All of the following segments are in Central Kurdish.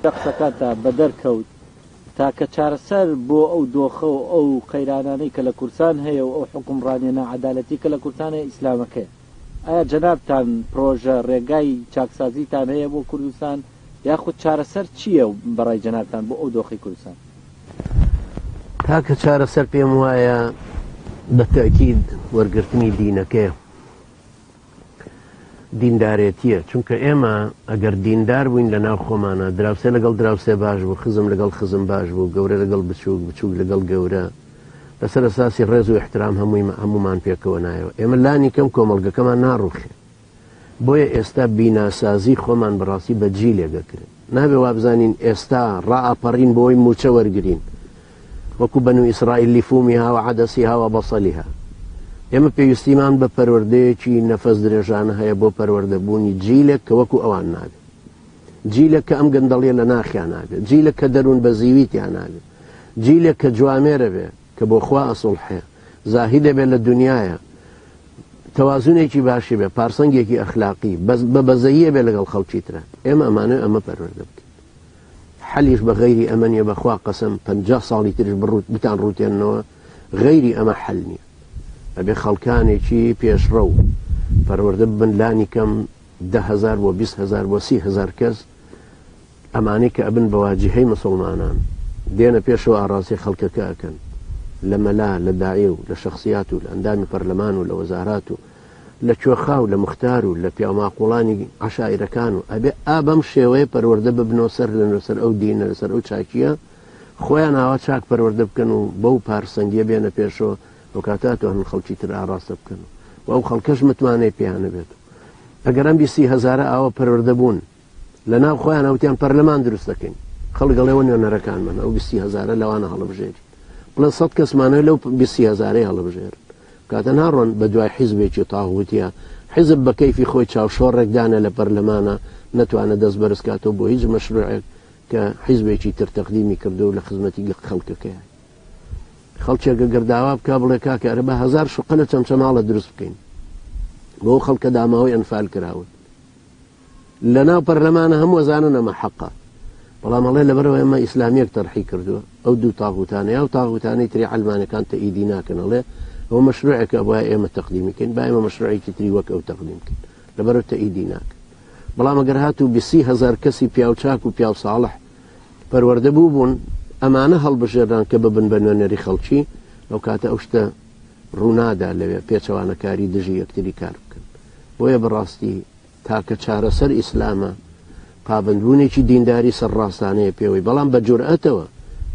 لە قسەکانتا بەدەر کەوت تاکە چارەسەر بۆ ئەو دۆخە و ئەو قەیرانانەی کە لە کوردستان هەیە و ئەو حوکمڕانیە ناعەدالەتی کە لە کوردستان هەیە ئیسلامەکەیە. ئایا جەنابتان پرۆژە رێگای چاکسازیتان هەیە بۆ کوردستان یاخود چارەسەر چییە بەڕای جەنابتان بۆ ئەو دۆخەی کوردستان؟ تاکە چارەسەر پێم وایە بە تەئکید وەرگرتنی دینەکەیە. دیندارێتیە چونکە ئێمە ئەگەر دیندار بووین لە ناو خۆمانە دراوسێ لەگەڵ دراوسێ باش بوو خزم لەگەڵ خزم باش بوو گەورە لەگەڵ بچووک بچووک لەگەڵ گەورە لەسەر ئەساسی ڕێز و احترام هەمووی هەمومان پێکەوە نایەوە ئێمە لانی کەم کۆمەڵگەکەمان ناڕوخێ بۆیە ئێستا بیناسازی خۆمان بەڕاستی بە جیلێک ئەکرێت. نابێ وابزانین ئێستا ڕائەپەڕین بۆی مووچە وەرگرین وەکو بەنو ئیسرائیل لفومها و عدسها و بصلها. ئێمە پێویستیمان بە پەروەردەیەکی نەفەس درێژانە هەیە بۆ پەروەردەبوونی جیلێک کە وەکو ئەوان نابێت. جیلێک کە ئەم گەندەڵیە لە ناخیا نابێت. جیلێک کە دەروون بەزیوی تیا نابێت. جیلێک کە جوامێرە بێ. کە بۆ خوا ئەسوڵحێ، زاهیدە بێ لە دونیایە، تەوازونێکی باشی بێ، پارسەنگێکی ئەخلاقی، بە بەزەییە بێ لەگەڵ خەڵکی ترا. ئێمە ئەمانەوێ ئەمە پەروەردە بکەین. حەلیش بە غەیری ئەمە نییە، بە خوا قەسەم 50 ساڵی تریش بتان ڕووتێننەوە، غەیری ئەمە حەل نییە. ئەبێ خەڵکانێکی پێشڕەو پەروەردە ببن لانی کەم 10,000 بۆ 20,000 بۆ 30,000 کەس ئەمانەی کە ئەبن بە واجیهەی مسوڵمانان دێنە پێشەوە ئاڕاستەی خەڵکەکە ئەکەن لە مەلا لە داعی و لە شەخسیات و لە ئەندامی پەرلەمان و لە وەزارات و لە کوێخا و لە موختار و لە پیاوماقوڵانی عەشایرەکان و ئەبێ ئا بەم شێوەیە پەروەردە ببنەوە سەر لە لەسەر ئەو دینە لەسەر ئەو چاکیە خۆیان ئاوا چاک پەروەردە بکەن و بەو پارسەنگیە بێنە پێشەوە ئەو کاتە ئەتوانن خەڵکی تر ئاڕاستە بکەن و ئەو خەڵکەش متمانەی پێیان هەبێت ئەگەر ئەم بیستی هەزارە ئاوا پەروەردە بوون لە ناو خۆیان وتیان پەرلەمان دروست دەکەین خەڵک ئەڵێ ئەوە نوێنەرەکانمان ئەو بیستی هەزارە لەوانە هەڵبژێری بڵێن سەد کەسمانەوە لەو بیستی هەزارەی هەڵبژێرن کاتە ناڕۆن بە دوای حیزبێکی تاغوتیە حیزب بە کەیفی خۆی چاوشۆڕێک دانە لە پەرلەمانە نەتوانە دەست بەرزکاتەوە بۆ هیچ مەشروعێک کە حیزبێکی تر تەقدیمی کردو و لە خزمەتی خەڵکەکەیە خەڵکێک گەر داوا بکا بڵێ کاکە ئەرە بە هەزار شوقە لە چەمچەماڵە دروست بکەین بۆ خەڵکە داماوەی ئەنفال کراون لەناو پەرلەمانە هەموو ئەزانن ئەمە حەقە بەڵام ئەڵێ لەبەرەوە ئێمە ئیسلامیەک تەرحی کردووە ئەو دوو تاغوتانە یا و تاغوتانەی تری عەلمانەکان تەئیدی ناکەن ئەڵێ ئەوە مەشروعێکە بۆیە ئێمە تەقدیمی کەین با ئێمە مەشروعێکی تری وەک ئەو تەقدیم بکەین لەبەرەوە تەئیدی ناکەن بەڵام ئەگەر هاتوو بیسی هەزار کەسی پیاوچاک و پیاو ساڵح پەروەردە بوو بوون ئەمانە هەڵبژێران کە ببن بە نوێنەری خەڵکی ئەو کاتە ئەو شتە ڕوونادا لەوێ پێچەوانەکاری دژی یەکتری کار بکەن بۆیە بەڕاستی تاکە چارەسەر ئیسلامە، پابەندبوونێکی دینداری سەرڕاستانەیە پێوەی، بەڵام بە جورئەتەوە،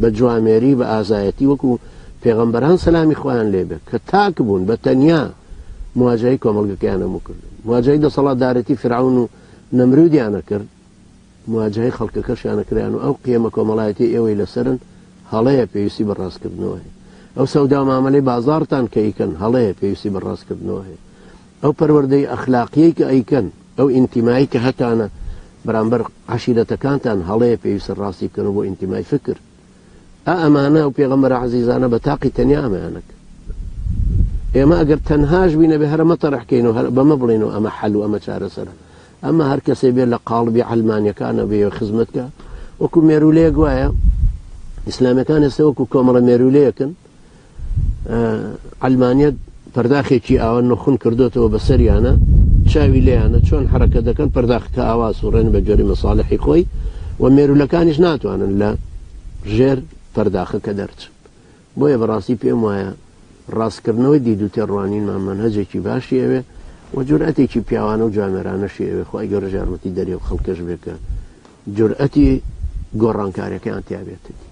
بە جوامێری، بە ئازایەتی وەکو پێغەمبەران سەلامی خوایان لێ بێت کە تاک بوون بە تەنیا مواجهەی کۆمەڵگەکەیان هەموو کرد، مواجهەی دەسەڵاتدارێتی فیرعەون و نەمرودیان ئەکرد، مواجهەی خەڵکەکەشیان ئەکریان و ئەو قیەمە کۆمەڵایەتیەی ئێوەی لەسەرن هەڵەیە پێویستی بە ڕاستکردنەوە هەیە. ئەو سەودا و مامەلەی بازاڕتان کە ئەیکەن هەڵەیە پێویستی بە ڕاستکردنەوە هەیە. ئەو پەروەردەی ئەخلاقیەی کە ئەیکەن، ئەو ئینتیمای کە هەتانە بەرامبەر عەشیرەتەکانتان هەڵەیە پێویستە ڕاستی بکەن و بۆ ئینتیمای فکر. ئا ئەمانە ئەو پێغەمبەرە عەزیزانە بە تاقی تەنیا ئەمەیانە کرد. ئێمە ئەگەر تەنهاش بین ئەبێ هەر ئەمە تەرح کەین و هەر بەمە بڵێین و ئەمە حەل و ئەمە چارەسەرە. ئەمە هەر کەسێ بێ لە قاڵبی عەلمانیەکانە بێ خزمەت کە وەکو مێرولەیەک وایە ئیسلامیەکان ئێستا وەکو کۆمەڵە مێرولەیەکن عەلمانیەت پەرداخێکی ئاوا نخون کردوتەوە بە سەریانە چاوی لێیانە چۆن حرەکە دەکەن پەرداخەکە ئاوا سوڕێن بە جۆری مەساڵحی خۆی و مێرولەکانیش ناتوانن لە ژێر پەرداخەکە دەرچن بۆیە بەڕاستی پێم وایە ڕاستکردنەوەی دید و تێڕوانینمان مەنهەجێکی باشی ئەوێ و جورئەتێکی پیاوانە و جوامێرانەشی ئەوێ خوای گەورەش یارمەتی دەرێ و خەڵکەش بێ کە جورئەتی گۆڕانکاریەکەیان تیا بێتە دی.